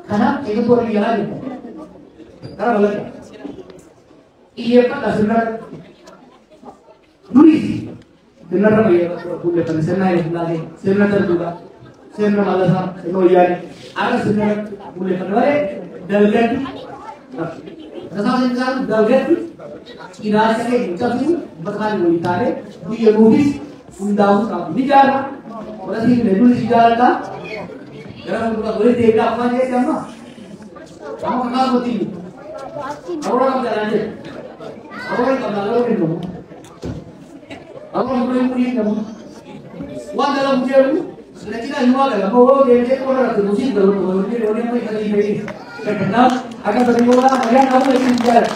Speaker 2: Kanaaf keessattuu warra biyya alaa jirtu. Karaa bal'aadha. Xiyyeeffadha sirnarra. Duris sirnarra fuulleffanne sirna Haile Sillaasee, sirna Darguudhaa, sirna Mallasaa, sirna Wayyaanee. Arra sirnarra fuulleffanne malee dalgatti Tasaasa dalgatti ilaalcha keenya cabsisu uummata kaan waliin taanee biyya nuufis hundaa'uu qabu. Ni jaalla. Warra siin hedduun si jaalladha. Gara fuulduraa walitti deebi'aa afaan jedhee amma. Amma kakaa gootii. Karoora qabda naan jedhe. Karoora hin qabna garuu hin qabu. Karoora hin qabu hin qabu. Waan dalagu jedhu sina cinaa hin waa gala. Amma hoo deemtee qorra rakkatu siin galu. Waliin waliin amma ifatti hin beekin. Kanaaf akka tadi bola, kalian kamu lagi bicara.